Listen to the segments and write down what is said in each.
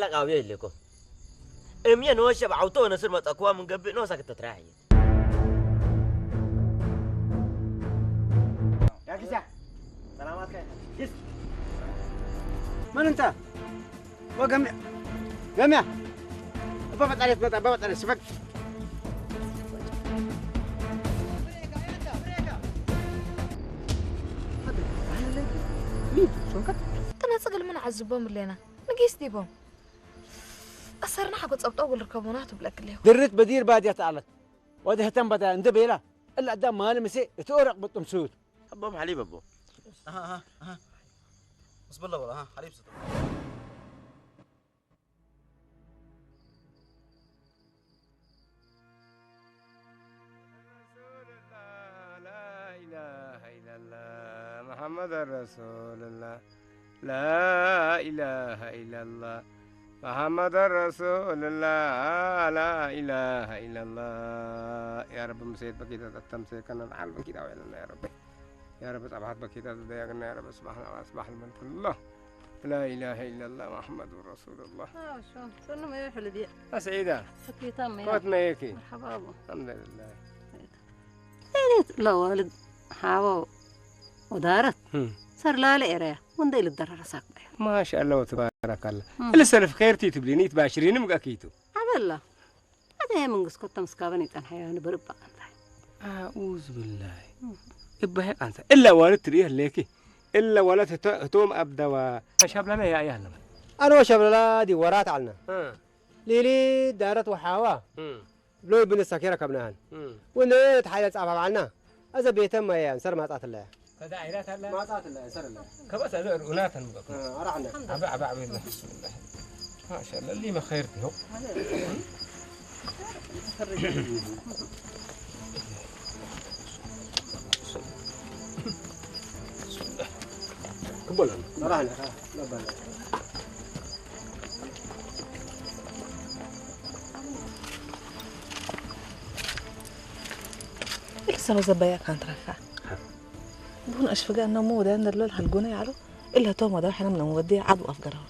ላቃብዮ ይልኮ እምየ ንወሸብ ዓውቶ ነስር መጻኩዋ ምን ገብእ ነው ሳክተ ትራይ። يا كسا. سلامات خير. كس. من انت؟ وقم قم يا. بابا تعالى، بابا تعالى، شبك. مين؟ شو كت؟ ተነጽግል ምን ዓዝቦም ኣለና ንጊስ ዲቦም ኣሰርና ሓጎ ጸብጠው ልርከቡና ትብለክልዮ። ድርት በዲር ባድያ ተኣለት ወደ ህተን በዳ እንደ ቤላ እላ ኣዳ ማል ምሴ እቲ ኦረቅ ብጥም ሱት ኣቦም ሓሊብ ኣቦ። ኣሃ ኣሃ ኣሃ። ምስ በሎ በሎ ኣሃ ሓሊብ ስቶ። رسول الله، لا إله إلا الله، محمد رسول الله، لا إله إلا الله، محمد رسول الله، لا إله إلا الله. يا رب مسيت بكيت تتم سيكنا العالم كده وعلنا يا رب. يا رب صباحت بكيت تضيقنا يا رب. سبحان الله، سبح الملك الله. لا إله إلا الله محمد رسول الله. آه، شو؟ شنو ما يحلو دي؟ أسعيدة. أكيد تم يا. كوت ما يكي. مرحبا أبو. الحمد لله. ليلة لا والد حاوة ودارت. هم. صار لا لا إيريا. وندي للدرر ساق بيا. ما شاء الله وتبارك الله. هم. إلا سلف خير تي تبليني تباشريني مقاكيتو. عبد الله. ኣደ መንግስት ኮተም ስካበን ይጸንሐዮ ንብር እባ ቃንታ። ኣኡዝ ብላይ። እባሄ ቃንታ። እላ ዋልድ ትርእዮ ኣለኪ። እላ ዋልድ ህቶ-፣ ህቶም ኣብዳዋ። ሸብለላ ያ፣ ያ ኣለመ። ኣነ ሸብለላ ዲ ወራት ዓልና። እ። ሊሊ ዳረት ወሓዋ። እ። ብሎይ ብንሳ ኬራ ካብናሃን። እ። ወነ ተሓይለ ጻፋ ባዕልና። ኣዘ ቤተም ማያ እንሰር ማጻት ኣለያ። ከዛ ዓይራት ኣላ። ማጻት ኣለያ፣ እንሰር ኣለያ። ከበስ ኣዘ ርኡናተን ምቀኩ። እ፣ ኣራሕና። ዓባ፣ ዓባ፣ ዓባ ኢልና። ብስምላህ። ማሻኣላ፣ ሊመ ኸይር ዲሆ። ክበላሉ። ኣራሕና፣ ነባላ። ኢልሳ ወዘባያ ካንትራካ። ቡን ኣሽፍጋ እና ሞ ወዳን ደሎ ሃልጎነ ያሎ። ኢላ ቶም ወዳ ሕነም ነም ወዲ ዓዱ ኣፍገራው።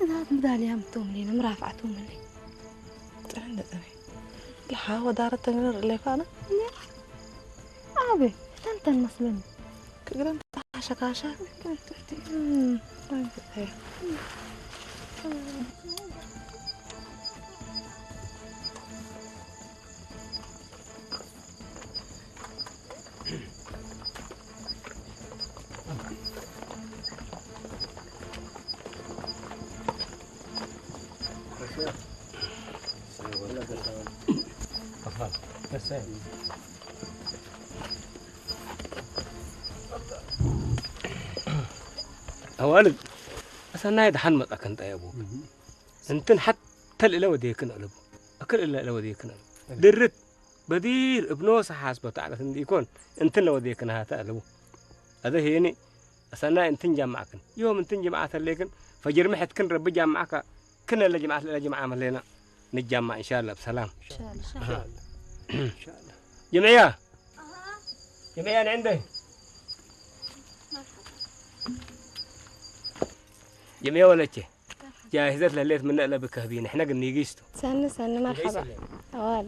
እዛት ምዳልያም ቶም ሌነ ምራፍዓቶም ሌ። ጥዕን ደጠነ። ለሓ ወዳረት ተንግነር ኢለካ ኣነ። ኣቤ፣ ተንተን መስለኒ። ክግረም ተሓሸካሸ። እም፣ እም፣ እም። ኣዋልድ፣ ኣሰናይ ደሓን መጻ ከንጣ የቡ። እንትን ሓተል እለ ወዴክን ኣለቡ። ኣክል እለ እለ ወዴክን ኣለቡ። ድርት በዲር እብኖ ሰሓስ በታዕለት እንዲኮን እንትን ለወዴክን ሃተ ኣለቡ። ኣዘ ሄኒ ኣሰናይ እንትን ጃማዕክን። ዮም እንትን ጅምዓት ኣለይክን ፈጅር ምሕትክን ረቢ ጃማዕካ ክን እለ ጅምዓት ለእለ ጅምዓ መሌና ንጃማዕ እንሻላ ብሰላም። إن شاء الله. ጀምዕያ ጀምዕያ ንዕንደ ጀምዕያ ወለቼ ጃሂዘት ለሌት ምን እለ ብከህቢ ንሕነ ግን ኒጊስቱ ሰኒ ሰኒ መርሐባ። ኣዋል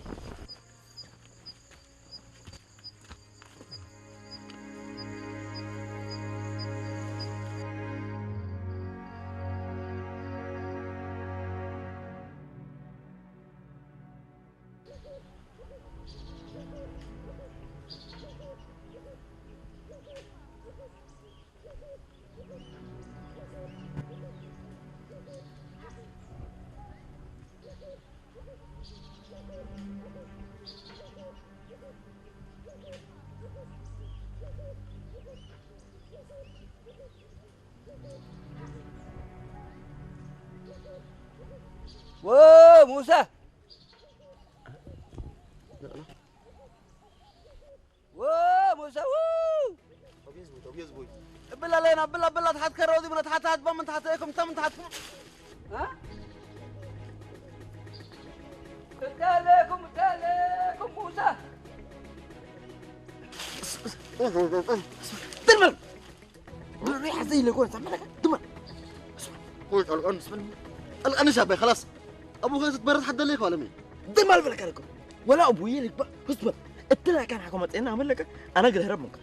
ወ ሙሳ! ወ ሙሳ! ወ! እብል ኣለና፣ እብል፣ እብል፣ ኣትሓት ከረው ዲብና፣ ኣትሓት፣ ኣትሓት፣ በምን ተሓት፣ እኩም፣ ተምን ተሓት። እ? እካለኩም፣ እካለኩም፣ ሙሳ! ድመር! ሪሓ ዘይለ ጎን ሰምዕካ ድመር። ወይ ጣልቃን ስምን። القنش يا بي، خلاص. أبوك ستبرد حد ليك ولا مين؟ ده ما الفلك عليكم. ولا أبوي لك بقى. اصبر. اتلا كان حكومة إنها عمل لك. أنا قد هرب منك.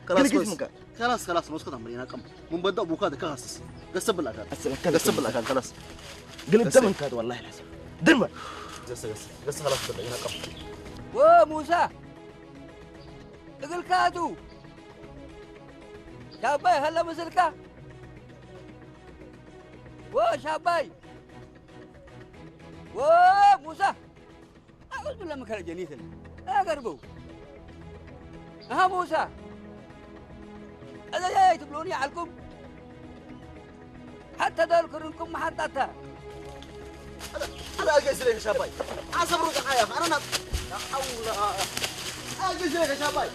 خلاص، قلقيس كويس. منك. خلاص، خلاص، مسكت أمري، أنا قم. من بدأ أبوك هذا كاسس. قسم بالله كان. أسألك كذا قسم كذا. بالله كان، خلاص. قلب قسم. ده منك هذا والله العظيم. درمه. قسم، قسم، قسم، خلاص، بدأ، أنا قم. وموسى. እግልካ ኣቱ። ሻባይ፣ ሃላ ምስልካ። ወ ሻባይ። ወ ሙሳ። ኣዑዝ ብላ መከረ ጀኒትን። ኣገርበው። ኣሃ ሙሳ። እዛ ትብሉኒ ዓልኩም። ሓታ ዳልኩርንኩም መሓጣታ። أنا أجلس لك شاباي. عصب رجع يا أخي. أنا نط. لا حول. أجلس لك شاباي.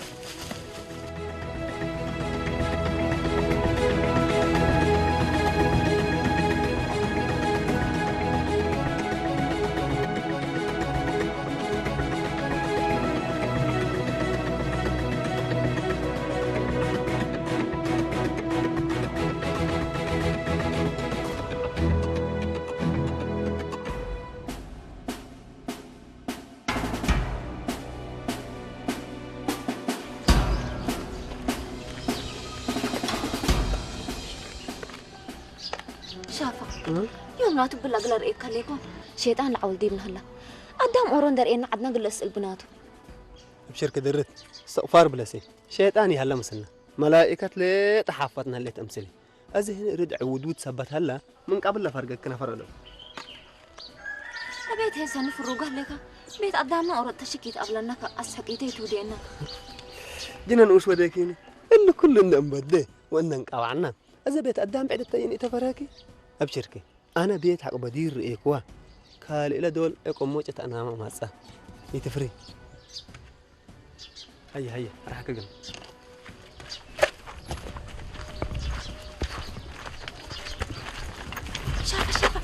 ሻፋ፣ ዮም ናቱ ብላ ግላ ርእየካ ኣለይኮ። ሸይጣን ለዓውል ዲብና ሃላ። ኣዳም ኦሮ እንደርእየና ዓድና ግለ ስእል ብናቱ። أبشر كدرت. استغفار بلسي. شيطان يهلا مسنا. ملائكة لي تحفتنا اللي تمثلي. أزهن رد عودود سبت هلا. من قبل لا فرقك كنا فرقنا. ኣቤት ሄሰን ፍሩጋ ኣለካ። ቤት ኣዳምና ኦሮጥ ተሽኪት ኣብለናካ ኣስሐቂተይ ትውዴና። ጅነን ኡሽ ወደኪኒ። እሉ ኩሉ እንደንበደ ወእንደንቃባዕና። እዚ ቤት ኣዳም ብዕደተይን ኢተፈረኪ። ኣብሽርኪ። ኣነ ቤት ሓቅ በዲር ርእየክዋ። ካልእ ኢለ ዶል ዕቆሞ ጨታእናማ ማጻ። ይትፍሪ። ሃየ፣ ሃየ፣ ኣርሓቂ ግን። ሻፋ፣ ሻፋ።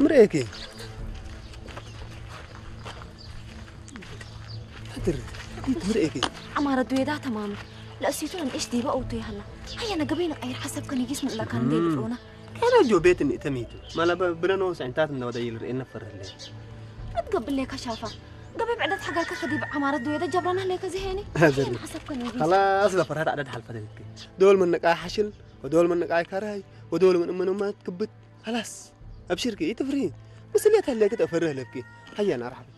ምርእየኪ። ሕድር፣ ምርእየኪ። ዓማረ ዱየዳ ተማሚ። ለእሲቱ እንእሽ ዲባ ኡቱ ይሃላ። ሃየ፣ ነገበይ ንቀይር ሓሳብ ከንጊስ ምእላካን እንደ ይልጥሩና። ከረጆ ቤት እንእተሚቱ። ማላ ብ-፣ ብለኖ ሳዕንታት እነወደ ይልርእየና ፈርህለ። ኣትገብለይ ከሻፋ። ገበይ ብዕደት ሓጋልካ ከዲብ ዓማረት ዶ የደ ጀብረና ለይ ከዚ ሄኒ? ኣዘር። ይህን ሓሳብ ከኒ። خلاص ለፈርሃት ዓደድ ሓልፈ ተልክ። ዶል መነቃ ሓሽል፣ ወዶል መነቃ ካራይ፣ ወዶል ምን እምኑ ማት ክብት። خلاص። ኣብሽርኪ፣ ይትፍሪ። ምስልየት ኣለክ ተፈርህ ለብኪ። ሃያና ራሕብ።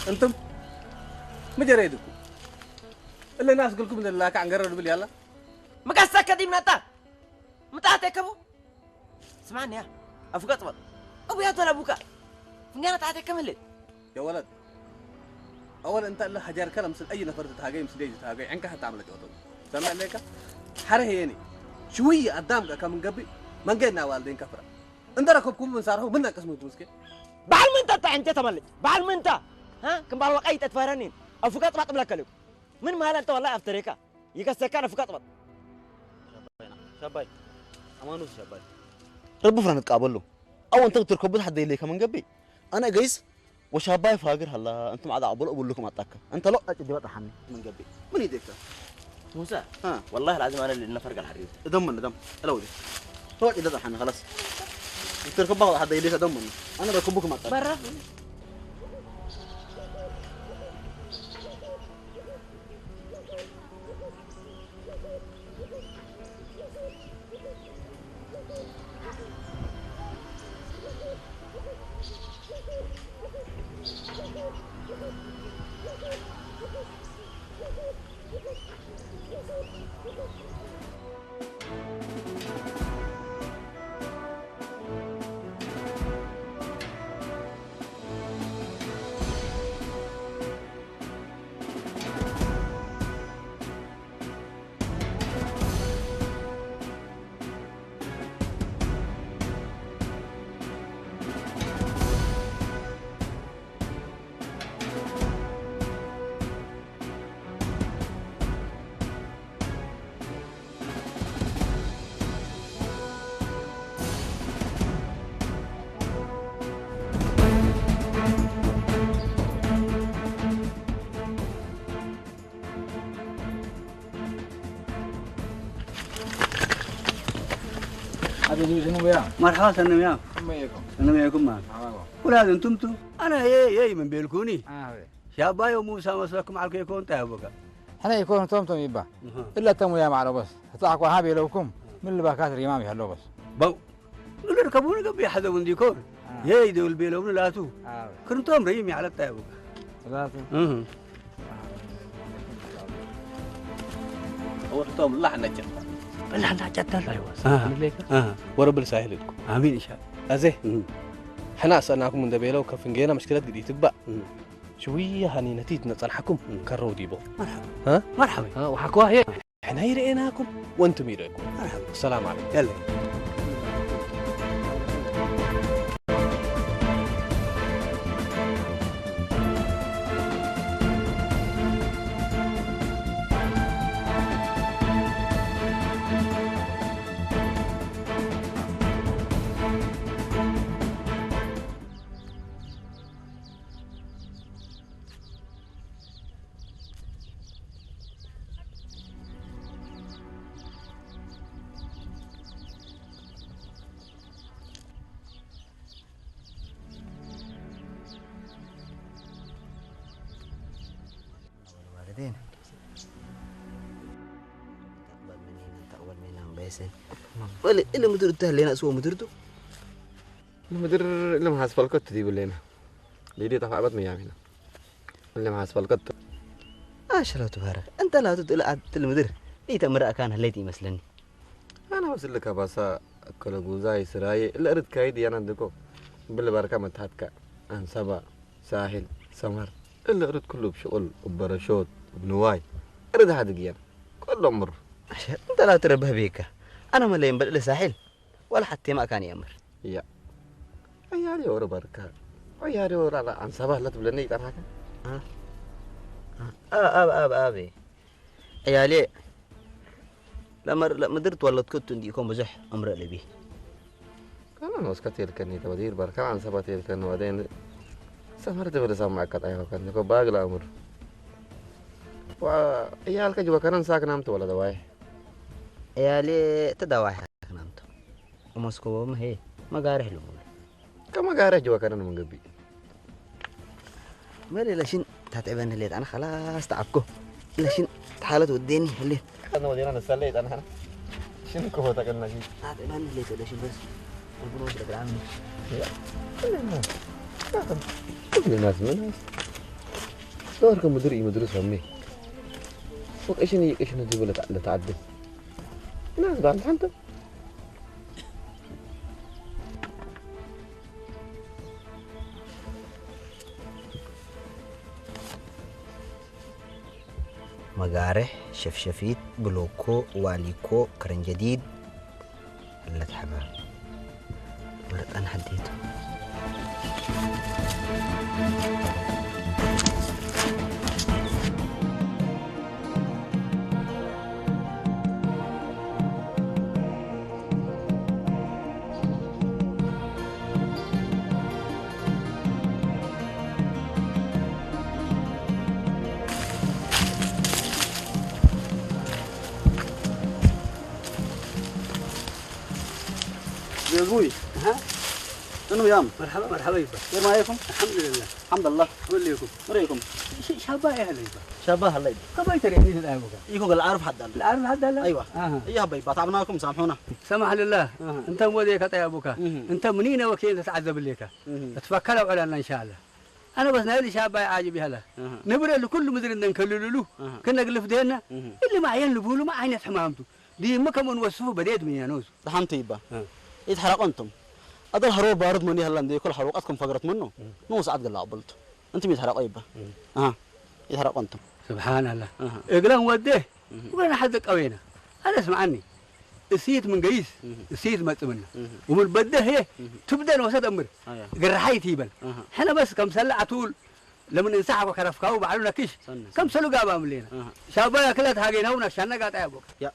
أنتم مجريدكم اللي الناس قلكم لله كان قرر بلي الله مقاسك دي منتا متاتك أبو سمعني يا أفوق أطول أبو يا ترى أبوك فنجانا تعطيك كم الليل يا ولد أول أنت اللي حجر كلام سل أي نفر تتهاجي مسل يجي تهاجي عنك حتى عملت أطول سمع لك حره يعني شوية قدامك كم قبي من قلنا والدين كفرة أنت ركبكم من صاروا منا قسم مسكين بعل من تطع أنت تملك بعل من تا ها كم بعل وقيت أتفرنين أفوق أطول لك لك من مال أنت والله أفتريكا ይከሰካ ንፍቀጥ በል ሻባይ ኣማኑስ ሻባይ ረቢ ፍረ ንቃበሉ ኣው እንተ ትርከቡ ሓደ ኢለይ ከመን ገቢ ኣነ ገይስ ወሻባይ ፋግር ሃላ እንቱም ዓዳ ኣበሎ እብልኩም ኣጣካ እንተ ሎ ኣጭ ዲባ ጠሓኒ من قبل من يديك موسى ها والله العظيم انا اللي نفرق الحرير دمن دم لو دي هو كده طحن خلاص تركب بعض حد يليك دمن انا ركبكم اكثر برا ዝንሙያ። መርሓባ ሰነምያ። ከመይ ኢኹም? ሰነምያ ኢኹማ። መርሓባ። ኩላ ዝንቱምቱ። ኣነ የይ የይ ምን ቤልኩኒ። ኣበይ። ሻባዮ ሙሳ መስለኩም ዓልከ ይኮን እንታይ ኣቦካ? ሕነ ይኮን ቶም ቶም ይባ። እህ። እለ ተሙያ ማዕለቦስ። ህጻዕኳ ሃብ የለውኩም። ምን ልባካት ሪማም ይሃለቦስ። በው። ንልርከቡ ንገብ ይሓዘቡ እንዲኮን። ኣዎ። የይ ደብል ቤሎም ንላቱ። ኣዎ። ክርንቶም ርይም ይዓለታ ኣቦካ። ላቱ። እህ። ወርቶም ላሕ ነጨታ። ላሕ ነጨታ። ኣይዋ። ኣሃ። ንብሌካ። ኣሃ። ወረብል ሳይል ኢልኩም። ኣሚን ኢንሻ ኣላህ። ኣዜ። እህ። ሕና ኣሰናኩም እንደ ቤለው ከፍን ጌና መሽክለት ግዲ ትባእ። እህ። ሽውያ ሃኒ ነቲ ዝነጸንሓኩም እህ። ከረው ዲቦ። መርሓባ። እ? መርሓባ። እ፣ ወሓኳ፣ ሄ። ሕና ይርእየናኩም ወንቱም ይርእየኩም። መርሓባ። ሰላም ዓለይኩም። የለ። والدين. تقبل مننا، تقبل منا، بيسن. ولا، إلا مدير التهلينا سوى مديرته. ምድር ልምሃዝ ፈልከት ትዲቡ ኣለና። ሊዲ ጠፋዕበት መያሚና። ልምሃዝ ፈልከት። ኣሽረቱ ኸረ። እንተ ላቱ ትልኣት ትል ምድር። ሊተ ምራእካን ህለይት ይመስለኒ። ኣነ ወስልካ ባሳ፣ ከለጉዛይ፣ ስራዬ፣ ለእርድ ካይድ ያና ድኮ። ብልባርካ መታትካ። ኣንሰባ፣ ሳሕል፣ ሰመር። እለ እርድ ኩሉ ብሽቁል፣ ብበረሾት፣ ብንዋይ። እርድ ሃድግ ያና። ኩሎም ምሩ። ኣሸ፣ እንተ ላቱ ረበህ ቤካ። ኣነ መለየን በልእለ ሳሕል። ወላ ሓቴ ማእካን እየ እምር። እያ። ዕያሌ ወረ በርካ። ዕያሌ ወረ ኣላ ኣንሳባ ህለ ትብለኒ ይጠርሃካ? አ? አ፣ ኣብ፣ ኣብ፣ ኣብ። ዕያሌ ለመር-፣ ለምድር ተወለድኩ እቱ እንዲኢኮም ብዙሕ እምረ ልቢ። ከመን ወስከት የልከኒ ተበዲር በርካ ኣንሳባ የልከኒ ወደን ሰፈር ትብል ሳማ ኣካጣ ይኸከኒ ኮ ባግላ እምር። ዋ፣ ዕያልከ ጅበከነን ሳክናም ተወለደ ዋይ። ዕያሌ ተዳዋይ ሓክናምቶ። እመስኮቦም ሄ መጋርሕ ልሙሉ። ከመጋርሕ ጅወከነ ነው መንገቢ። መሌ ለሽን ታትዕበኒ ሌት ኣነ ኸላስ ተዓብኮ። ለሽን ተሓለት ወዴኒ ህሌ። ከነ ወዴና ነሳለ ይጣን ኸና። ሽን ኮ ተቀናጊ። ታትዕበኒ ሌት ለሽን በስ። ቁልቁሎ ስለግራም። ያ። ናስ ምናስ። ዶር ከምድር ይምድሩ ሰሜ። ወቀሽን ይቀሽን ዝብለ ለተዓድል። ናስ ባል ሓንተ መጋርሕ፣ ሸፍሸፊት፣ ብሎኮ፣ ዋሊኮ፣ ከረንጀዲድ፣ እለት ሓመር። መርጠን ሓዴቱ። يا ابوي. ها؟ شنو يا عم؟ مرحبا، مرحبا يبا. كيف معاكم؟ الحمد لله. الحمد لله. قول لي يكم. مريكم. ش-، شابا يا هلا يبا. شابا هلا يبا. كباي ترى مين الآن بقى؟ يكون العارف حد الله. العارف حد الله؟ أيوة. أها. يا هبي، تعبناكم، سامحونا. سمح لله. أها. أنت موديك يا أبوك. مهم. أنت منين وكيل تتعذب لك؟ مهم. تفكر على إن شاء الله. ኣነ በስ ናይ ልሻባይ ዓጅብ ይሃለ። ኣሃ። ንብረ ልኩሉ ምድሪ እንደንከልልሉ ኣሃ። ክነግልፍ ደየና። እህ። እሊ ማዕየን ልብሉ ማ ዓይነት ሕማምቱ። ዲም ከመን ወስፉ በዴድ ምኛኖዝ። ደሓንቱ ይባ። እ። ይትሕረቆ እንቶም። ኣደል ሀሮ ባርድ መኒ ሀላ እንደ ይኮል ሀሮ ቃት ከም ፈግረት መኖ። እ። ንወ ሰዓት ገላ ኣበልቱ። እንቶም ይትሕረቆ ይባ። እ። ኣሃ። ይትሕረቆ እንቶም። ስብሓን ኣላህ። ኣሃ። እግረን ወዴ እህ። ወገን ሓደ ቀቤና። ኣነ ስምዓኒ። እሲት ምን ገይስ፣ እህ። እሲት መጽምና። እህ። ወምን በደህ እህ። ትብደን ወሰድ እምር። ኣያ። ግርሓይት ይበል። ኣሃ። ሕነ በስ ከም ሰለ ኣቱል ለምን እንሳሕ ወከረፍካው ባዕሉ ነክሽ። ሰነ፣ ከም ሰነ። ሰሉ ጋባ ምሌና። ኣሃ። ሻባያ ክለት ሃገናው ናሻና ጋጣ ያቦክ። ያ።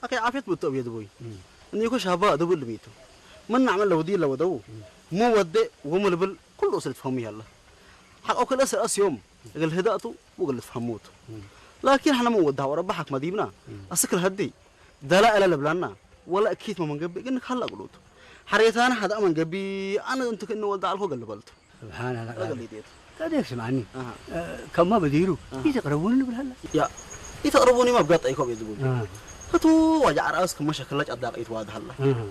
ኣከ ዓፍየት ብትኦ ብየድ ቦይ። እህ። እኒኮ ሻባ ደብል ሚቱ። ምን ናዕመል ለወዲ ለወደው። እህ። ሙ ወደ ወምልብል ኩሉ ስልት ፈሙ ያለ። ሓቆ ክለ ስርኣስ ዮም። እግል ህዳእቱ ወግል ትፈሙት። እህ። ላኪን ሕነ ምን ወዳ ወረባ ሓክመ ዲብና። እህ። ኣስክል ሀዲ። ደላ እለ ለብላና፣ ወላ እኪት መመንገቢ ግን ካላ ቅሉቱ ሓሬታና ሓደ መንገቢ ኣነ እንት ክእኒ ወልዳ ኣልኮ ገልበልቱ። سبحان الله. ረገል ይዴቱ። قد يسمعني. أها. آه، كما بديرو. أها. يتقربون بالهلا. ያ ይተቕርቡኒ መብጋጥ ኣይኮብ የዝቡል። أها. ህቱ ዋጃ ዓርኣስ ክመሸክላጭ ኣዳቕ ይትዋድ ሃላ። أها.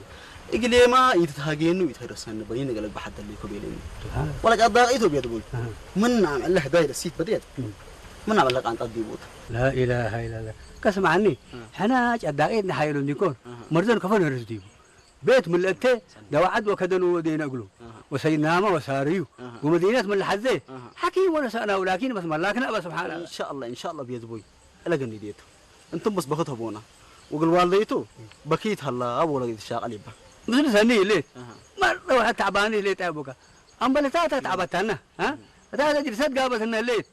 እግሌማ ይትትሃጌኑ ይትኸደሰኒ በይን ገለግ ብሓደል ይኮብ የለኒ። سبحان الله. ወላ ጫዳቕ ይቶብ የዝቡል። أها. ምን ናም ዕለ ህዳይ ደሲት በዴት። مم. ምን ናም ዕለ ቃንጣ ዲቡት። لا إله إلا الله. كسمعني. أها. ሕና ጫዳቕ ይትና ሓይሉ እንዲኮን። أها. መርዘን ከፈን ህርስ ዲቡ። ቤት ምልእተ ደዋዓት ወከደኑ ወዴነ እግሉ أها. ወሰይናማ ወሳርዩ أها. ወመዲነት ምልሓዘ أها. ሓኪም ወነሳእና ውላኪን በስ መላክና በ ስብሓን إن شاء الله إن شاء الله ብየዝቦይ እለገኒ ዴቱ እንቱም በስ በኸት ሀቦና ወግል ዋልደይቱ በኪት ሀላ ኣብ ወለገይት ሻቀል ይባ ምስሉ ሰኒ ይሌት أها. ማር ደዋዓት ታዕባኒ ይሌት ኣቦካ ኣምበለታታ ታዕባታና እ? እታ ገጅርሰት ጋበትና ሌት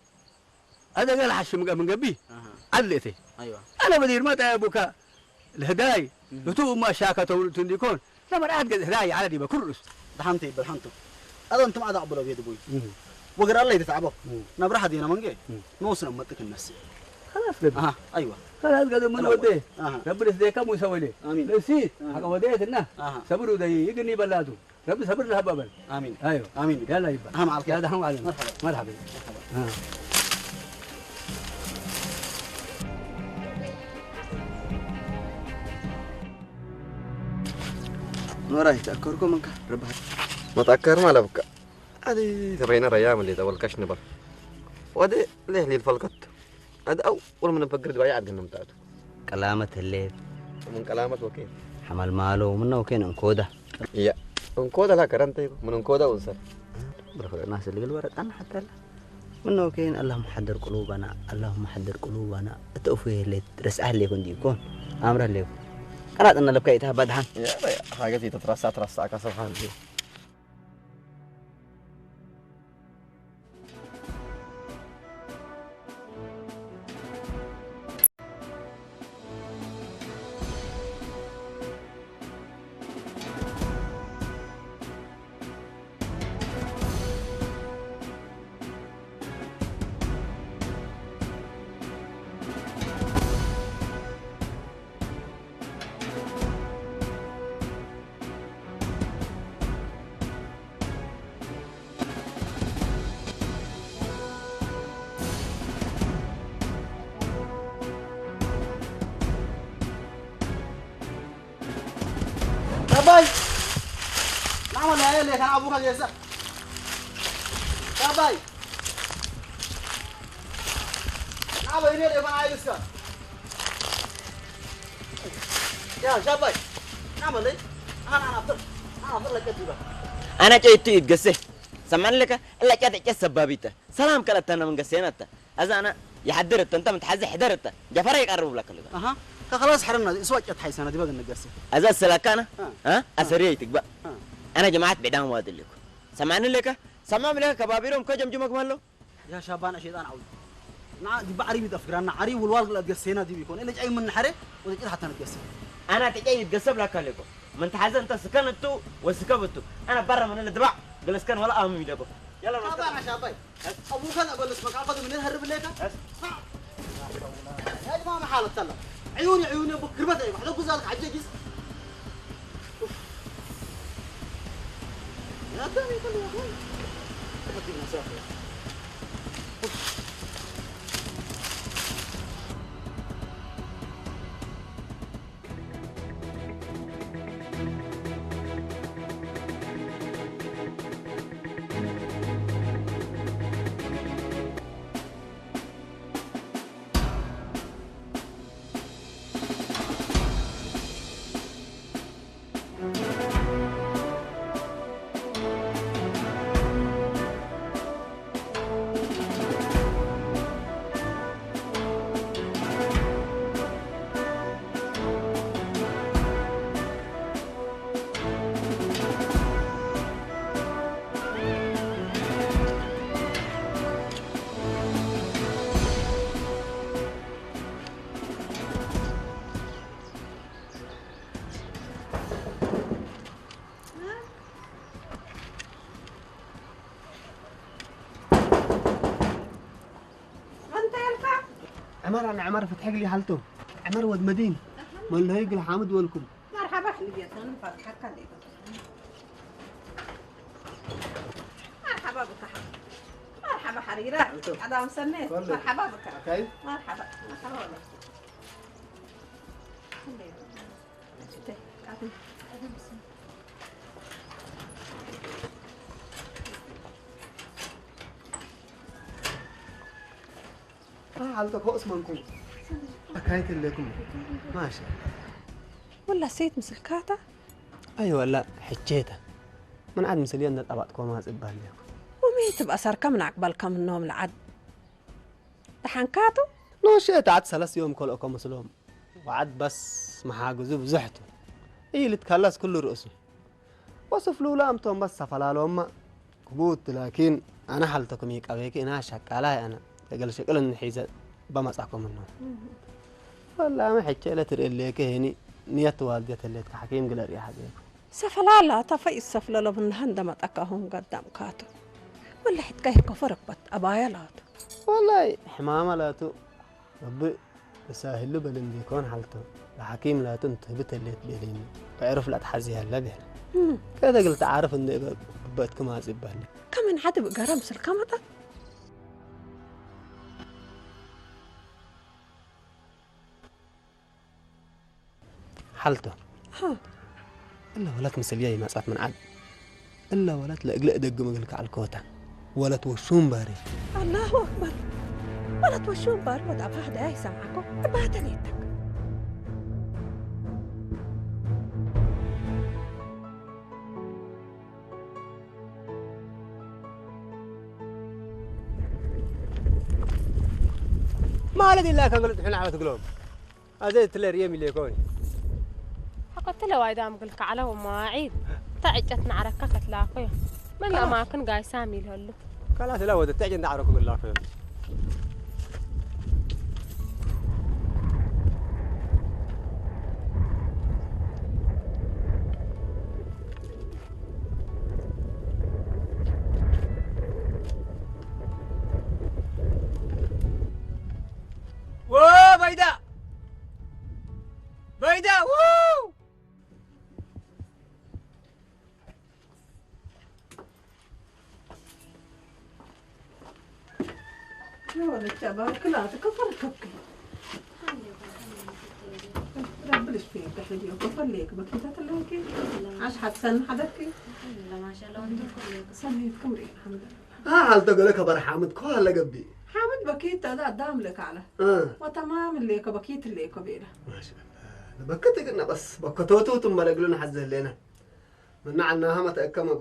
ኣደገ ለሓሽም ገምን ገቢ أها. ዓድሌቴ أيوة. ኣነ በዲር መጣ ያቡካ ለህዳይ እቱ እማ ሻካ ተውልቱ እንዲኮን ለመርኣት ገዝ ህዳይ ዓለ ዲበ ኩርስ ደሓንተ ይበል ሓንቱ ኣደ እንትም ኣዳ ቅብሎ ቤት ቦይ እህ። ወገር ኣለ ይተታዕቦ እህ። ናብራ ሓዲና መንገ እህ። ንወስነ መጥክ ነስ خلاص ገድ أها. أيوة. خلاص ገድ ምን ወደ أها. ረብስ ደካ ሙሰ ወለ آمين. እሲ أها. ሓቀ ወደትና أها. ሰብሩ ደይ ይግኒ በላቱ ረቢ ሰብር ለሀባበል آمين. أيوة. آمين. ያላ ይባል أهم على الخير. ያዳ ሐም አለ مرحبا. መርሐባ مرحبا. ኖራይ ተኣከርኩም እንካ ርባህ መጣከር ማለብካ ኣዲ ተበይነ ረያ ምሌ ተወልካሽ ንበር ወደ ሌህ ሊል ፈልከት ኣዲ ኣው ወል ምን ፈግር ድባይ ዓድግን ምጣቱ ቀላመት ህሌት ምን ቀላመት ወኬ ሓማል ማሎ ምነው ኬን እንኮዳ እያ እንኮዳ ላ ከረንተ ምን እንኮዳ ወንሰር ብረኸ ናስ ልግል ወረጣና ሓተላ ምነው ኬን اللهم حدر قلوبنا اللهم حدر قلوبنا እተእፉ ህሌት ረስዓ ህሌኩ እንዲ ይኮን ኣምረ ህሌኩ ቀናጥና ለብካ ኢታ ባድሓን ሓገት ኢተትረሳ ትረሳዕካ ሰብሓን ሻባይ ናመ ለያየ ሌታን ኣቡካ ጌሰ ሻባይ ናበ ይኔ ሌፋን ኣይልስካ ያ ሻባይ ናመ ለይ ኣና ኣፍር ኣና ኣፍር ለቀት ይባ ኣና ጨይቱ ይትገሰ ሰማን ለካ እላ ጨት ጨት ሰባቢተ ሰላም ከለተነ መንገሰ ነተ ኣዛ ኣና ይሓድር እተ እንተ ምትሓዘ ሕደር እተ ጀፈራ ይቀርብ ብለካ ለካ ኣሃ ከኸላስ ሕረና እሱ ጨት ሓይሰና ዲባ ገነገሰ ኣዛ ሰላካና እ። እ ኣሰሪያ ይትግባ እ። ኣና ጀማዓት ብዕዳም ዋድልኩ ሰማኒ ለካ ሰማም ለካ ከባቢሮም ከጀምጅመኩም ኣሎ يا شابان شيطان عود. نا دي بعري بيت أفكرنا عري والوالد لا تقسينا دي بيكون إلا جاي من حري ولا جاي حتى نتقسي. ኣና ጥጨይ ይትገሰብ ላካ ኣለኮ ምን ተሓዘ እንተ ስከን እቱ ወስከብ እቱ ኣና በረ ምን ልድባዕ ገለስከን ወላ ኣምም ይደኮ يلا شابان شابان. أبوك أنا أقول لك ما قاعد من الهرب ليك. يا جماعة ما حالة تلا. عيوني عيوني بكربت أيوة حدا جوز لك عجز. يا دامي كل يا أخوي. ما تجيب مسافة. عمر، أنا عمر فتحي لي حالته. عمر ود مدين. مال هيك الحامد ولكم. مرحبا بك. مرحبا حريرة. أنتو. عدام سنة. كله. مرحبا بك. أوكي. مرحبا. مرحبا والله. ሓልተ ኮስ መንኩ ኣካይት ኣለኩም ማሻ ወላ ሰይት ምስልካታ ኣይ ወላ ሕቼታ ምን ዓድ ምስልየ እንደ ጠባጥኮማ ጽባል ኣለኩ ወመይ ትብኣሰርካ ምን ዓቅባልካ ምኖም ለዓድ ደሓንካቱ ኖሸ ተዓት ሰለስተ ዮም ከልኦኮ መስሎም ወዓድ በስ መሓግዙ ብዙሕቱ ኢልት ካላስ ኩሉ ርእሱ ወስፍ ልውላ እምቶም በስ ሰፈላለወማ ክቡት ላኪን ኣነ ሓልተኩም ይቀበይክ እና ሸቃላይ ኣነ ተገል ሽቅል እንሒዘ በመጻኩም ነው ፈላመ ሕቸ ለትርእልየክ ሄኒ ንየት ዋልድያ ተሌትክ ሓኪም ግለር ይሓዘይኩ ሰፈላለ ተፈይ ሰፍለሎ ብናሃ እንደመጠካሁን ገዳም ካቱ ወላ ሕትካ ይከፈረበት ኣባያ ላቱ ወላይ ሕማማ ላቱ እብ እሳህሉ በል እንዲኮን ሓልቶ ለሓኪም ላቱ እንትህብ ተሌት ቤሊኒ ብዕሩፍ ላትሓዚ ያለ ቤለ ከደግል ተዓርፍ እንደ በትክ ማጽ ይባል ከምን ሓድ ብገራ ምስልካ መጣ ሓልቶ እለ ወለት ምስልያ ይመጻት ምን ዓድ እለ ወለት ለእግለ እደግም እግል ከዓል ኮታ ወለት ወሹም ባሪ ኣላሁ ኣክበር ወለት ወሹም ባሪ ወጣ ባህ ዳያ ይሰምዓኮ እባተን የተክ ማለት ኢላ ከገለ ጥሕና ዓለት ግሎም ኣዘ ትለ ርእየ ሚሌኮኒ حقت له وايد امقل كعله ومواعيد تعجت نعرك كتلاكو من أماكن قايسة ميلهلو كلا تلا ود تعجن دعرك بالله ها هل تقول لك برحمد كل قبي حمد بكيت هذا دام لك على وتمام اللي كبكيت اللي كبيرة በክት ግን በስ በከተውትውት እምበለግሉ ንሓዝ ዘህሌና ምና ዓልናሃ መተእከመጉ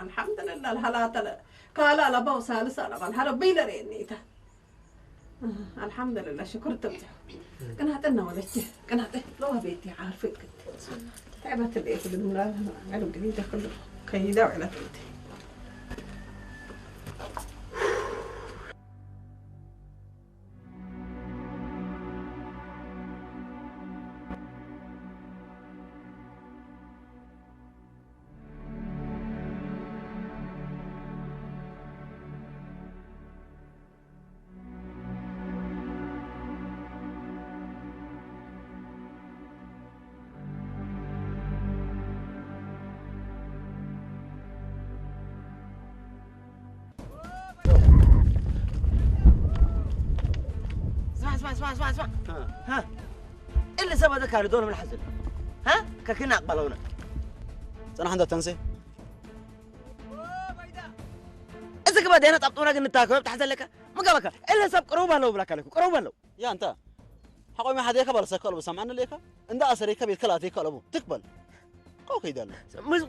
الحمد لله الهلا تلا كالا لبا وسالسة لبا الهلا بيلر ينيتا الحمد لله شكر تمزح قناعتنا ولا شيء قناعتي لو بيتي عارفك تعبت الايه بالمراد على قليل دخل كيدا وعلى تلتي ስማዕ ስማዕ ስማዕ ስማዕ ስማዕ እ። እ። እሊ ሰብ ኣዘካሪ ዶ ንምልሓስ ዘሎ እ? ከኪና ኣቕባለውና ጽናሕ እንዳ ተንሴ እዚ ግባ ደና ጣብጡና ግን ንታከበ ብታሕ ዘለካ ምገበካ እለ ሰብ ቅረቡ ኣለዉ ብላካ ኣለኩ ቅረቡ ኣለዉ ያ እንታ ሓቆሚ ሓደካ ባልሰካ ኣለቡ ሰማዕኒ ለካ እንዳ ኣሰረካ ቤት ከላተካ ኣለቡ ትክበል ካው ከይዳለ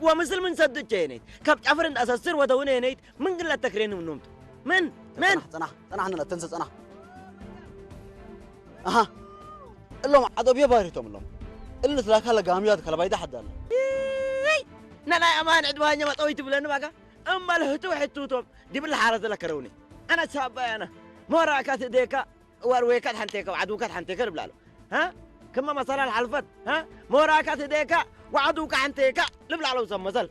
ወምስል ምን ሰድቸ የነይት ካብ ጫፍር እንዳ ኣሰስር ወተውን የነይት ምን ግን ለተክሬን ምኖምቱ ምን ምን ጽናሕ ጽናሕ ንለተንሰ ጽናሕ ኣሃ እሎም ዓደብዮ ባሪቶም እሎም እልት ላካ ለጋምያት ከለባይዳ ሓዳለ ነናይ ኣማን ዕድባኛ መጠዊት ብለኒ ባካ እማ ልህቱ ሕቱቶም ዲብል ሓረ ዘለከረውኒ ኣነ ሳባይ ኣነ ሞራካ ትደካ ዋርዌካ ትሓንቴካ ወዓድውካ ትሓንቴካ ልብላሉ ሃ ክመ መሰላ ልሓልፈት ሃ ሞራካ ትደካ ወዓድውካ ሓንቴካ ልብላሉ ሰብ መሰል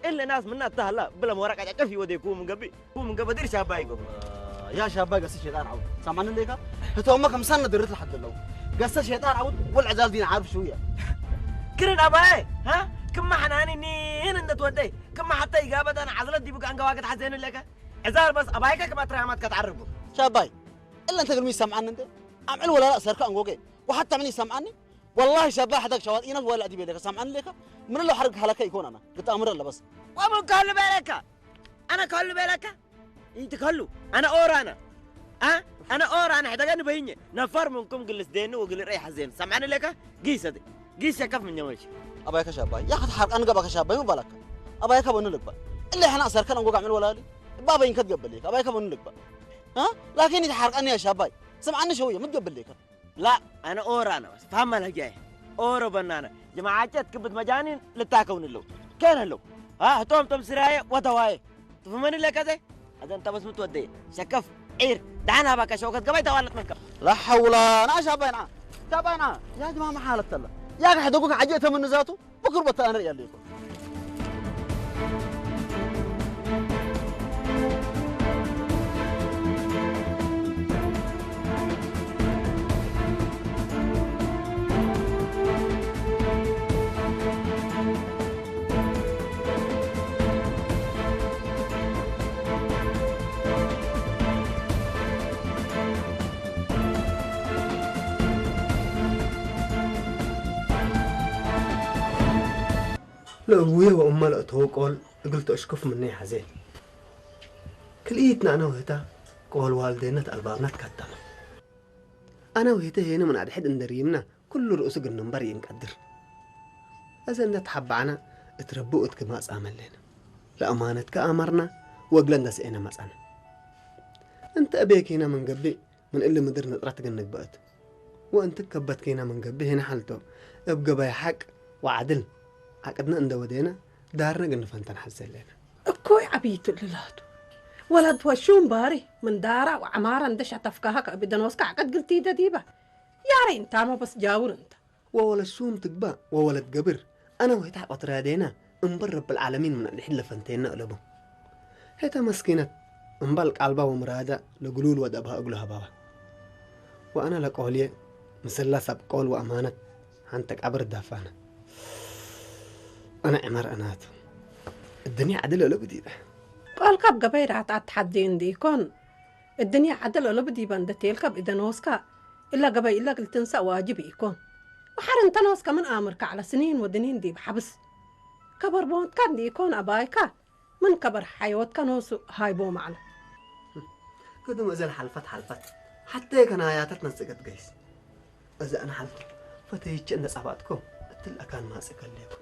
እለ ናስ ምና እተሃላ ብለ ሞራካ ጨጨፍ ይወደይ ኩ ምንገቢ ኩ ምንገበ ድር ሻባይ ጎ ያ ሻባይ ገሰ ሸጣን ዓው ሳማን እንደካ ህተውማ ከምሳን ነድርት ለሓድ ለው ገሰ ሸጣን ዓው ወል ዕዛዝ ዲን ዓርፍ ሽውያ ክርን ኣባየ ሃ ክማ ሓናኒ ኒን እንደ ትወደይ ክማ ሓተይ ጋበዳን ዓዝለት ዲቡ ጋንጋዋ ክትሓዘኒ ኣለካ ዕዛር በስ ኣባይካ ክማ ትራማት ከተዓርቡ ሻባይ እለ እንተ ግርሚ ይሰምዓኒ እንተ ኣምዕል ወላላ ሰርካ እንጎገ ወሓታ ምን ይሰምዓኒ ወላሂ ሻባይ ሓዳግ ሸዋጥ ኢነት ወላ ዲበ ለካ ሰምዓኒ ለካ ምን ለው ሓርግ ሃላካ ይኮን ኣና ግጣምር ኣለ በስ ወምን ከሉ በለካ ኣነ ከሉ በለካ ይትከሉ ኣነ ኦራና አ ኣነ ኦራና ሕደገኒ በይኘ ነፋር ምንኩም ግልስ ደኒ ወግል ረይ ሓዜን ሰምዓኒ ለካ ጊሰ ጊሰ ከፍ ምኘ ወልሽ ኣባይካ ሻባይ ያ ክትሓርቃን ገባካ ሻባይ ምባላካ ኣባይካ በኑ ልግባ እለ ሕና ሰርካን እንጎ ጋዕምል ወላሊ ባበይን ከትገበል ለካ ኣባይካ በኑ ልግባ አ ላኪን ይትሓርቃን ያ ሻባይ ስምዓኒ ሸውየ ምትገበል ለካ لا أنا أورا أنا بس فهم الهجاية أورا بنانا جماعة جت كبت مجانين لتاكون اللو كان اللو ها توم توم سراية وتواية تفهمني لك هذا هذا أنت بس متودي شكف عير دعنا بك شوكت قبي توالت منك لا حول أنا شابينا شابينا يا جماعة ما حالة الله يا أخي حدوقك عجيت من ذاته بكربة أنا يا ليكو ለእቡየ ወእመ ለእተወ ቆል እግል ተእሽኩፍ ምነ ይሐዜ። ክልኢትና አነ ወህታ ቆል ዋልዴነት አልባብና ትካተመ። አነ ወህተ ሄነ ምን አድሕድ እንደ ሪምና ኩሉ ርእሱ ግንንበር ይእንቀድር። እዘ እንደ ተሐባዕና እት ረቢ ወእት ግማጽ አመሌነ። ለአማነትከ አመርና ወእግለ እንደ ሰኤነ መጸነ። እንተ እቤክ ሄነ ምን ገብእ ምን እሊ ምድር ንጥረት ግን ንግበእት። ወእንት ከበት ኬና ምን ገብእ ሄነ ሐልቶ እብ ገበያ ሐቅ ወዓድል ዐቅድነ እንደ ወዴነ ዳርነ ግን ንፈንተን ሐዘ ሌነ። እኮይ ዐቢቱ እሊ ላቱ ወለት ወሹም ባሪ ምን ዳራ ወዐማረ እንደ ሸተፍካሀ ከእብደን ወስከ ዐቅድ ግልቲደ ዲበ። ያሬ እንታመ በስ ጃውር እንተ። ወወለት ሹም ትግባእ ወወለት ገብር፣ አነ ወህታ ሐቆ ትራዴና እምበር ረብል ዓለሚን ምን አድሕድ ለፈንቴና እለቡ። ህተ መስኪነት እምባል ቃልባ ወምራዳ ለግሉል ወደብሃ እግሉ ሀባባ። ወአነ ለቆልየ ምስላ ሰብ ቆል ወአማነት ሐንተ ቀብር ዳፋነ። አነ ዕመር አናቱ እድንያ ዐድል እለቡ ዲበ። ቆልካ እብ ገበይ ራትዐት ተሐዜ እንዲ ኢኮን፣ እድንያ ዐድል እለቡ ዲበ እንደ ቴልከ እብ እደን ወስካ፣ እለ ገበይ እለ እግል ትንሰእ ዋጅብ ኢኮን። ወሐር እንተ ኖስከ ምን አምርከ ዐለ ስኒን ወድኒን ዲብ ሐብስ። ከበር ሞትካ እንዲኢኮን አባይካ ምን ከበር ሐዮትካ ኖሱ ሃይቦም ዐለ። ግድም እዘን ሐልፈት ሐልፈት ሐቴ ከናያተት ነጽገት ገይስ። እዘ አነ ሐልፈ ፈተይቼ እንደ ጸባጥኮ እትል አካን ማጽእ ከሌኩ።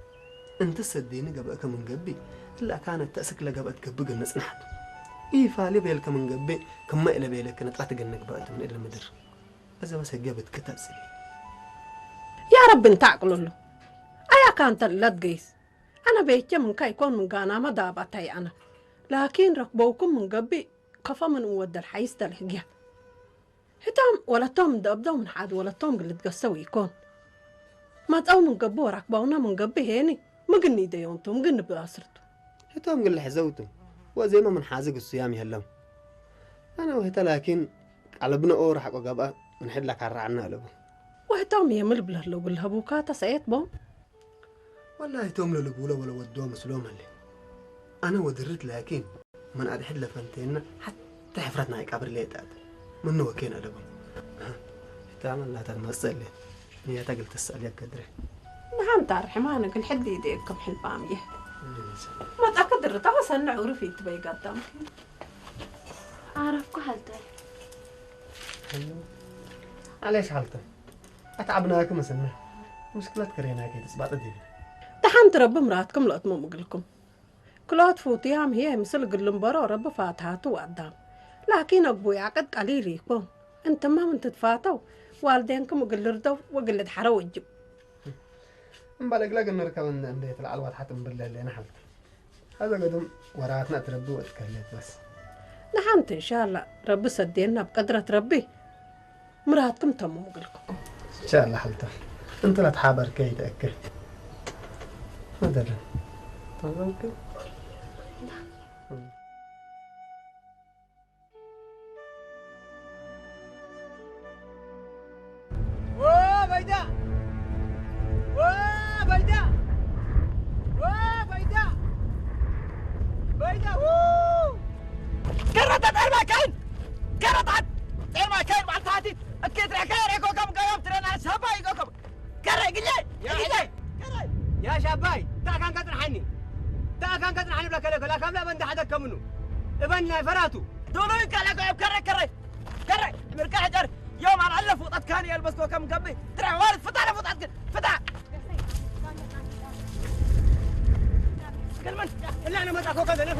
እንተ ሰዴኒ ገብእከ ምን ገብእ እለ አካን እተ እስክ ለገብአት ገብእ ግን ነጽንሐት። ኢፋሊ ቤልከ ምን ገብእ ክመ ኢለ ቤለክ ንጥረት ግን ንግበአት ምን እለ ምድር። እዘ በስ ህግየ ብትክተጽሊ። ያ ረቢ እንተ አቅልሉ። አያ ካንተ ለትገይስ። አነ ቤቼ ምንካ ይኮን ምን ጋናመ ዳባታይ አነ። ላኪን ረክበውኩም ምን ገብእ ከፎ ምን እንወደል ሐይስ ተልህግያ። ህቶም ወለቶም እንደ እብደው ምን ሐድ ወለቶም ግል ልትገሰው ይኮን። መጸው ምን ገብእ ወራክበውና ምን ገብእ ሄኒ ምግኒ ደዮንቱ ምግኒ ብአስርቱ። ህቶም ግል ሕዘውቱ ወዜመ ምን ሓዝግ እሱያም ይህለው። አነ ወህተ ላኪን ቃልብነ ኦ ረሕቆ ገብአ ምን ሕድ ለካረዐነ እልቡ። ወህቶም የምል ብለህለው ብልሀቡካ ተሰኤት ቦም። ወላሂ ቶም ለልቡለ ወለወድዎ ምስሎም ህሌ። አነ ወድርት ላኪን ምን አድሕድ ለፈንቴነ ሐቴ ሕፍረት ናይ ቀብር ሌጠት ምኑ ወኬን አለቡ። ህታመ ላታ መጸሌ ንያታ ግል ተሰአል ያገድረ። ንሓንታ ርሕማን እግል ሕዲ ይደየኩም ሕልባም እየ። መጣ ክድርታ ወሰንዕ ዑሩፍ ይትበይ ጋዳምኪ። ዓረፍኩ ሓልታይ። ዓሌሽ ሓልተ ኣትዓብናኪ መስነ ሙሽክለት ከሬናኪ ትጽባጥ ዲቢ። ደሓን ትረቢ ምራትኩም ለእትሞም እግልኩም። ክልኦት ፉትያም ህዬ ምስል እግል ልንበሮ ረቢ ፋትሃቱ ወአዳም። ላኪን አግቡይ ዐቅድ ቀሊል ኢኮን። እንትመ ምን ትትፋተው ዋልዴንክም እግል ልርደው ወእግል ልድሐረው ወጅብ። እምበል እግለ እግል ንርከብ እንዴ ትልዓል ወትሐት እምብል ለህሌነ ሐልት። ሀዘ ገድም ወራትነ እት ረቢ ወእት ከህሌት በስ። ደሓንቲ እንሻላ ረቢ ሰዴና ብቀድረት ረቢ። ምራትኩም ተሙም እግልኩም። እንሻላ ሐልተ እንተ ለትሓበርከ ይተእክል። መደረ ተዘውክል። ወበይዳ ወበይዳ يا باي، تعال كان قطر حني. تعال كان قطر حني بلا كلا كلا كلا بند حدا كمنو. ابن ناي فراتو. دولو يكلا كلا كرة كرة. كرة مركا حجر. يوم على الله فوطات كان يلبس كوكا مقبي. ترى وارد فتا فوطات كن. فتا. كلمن. إلا أنا ما تأكل كذا.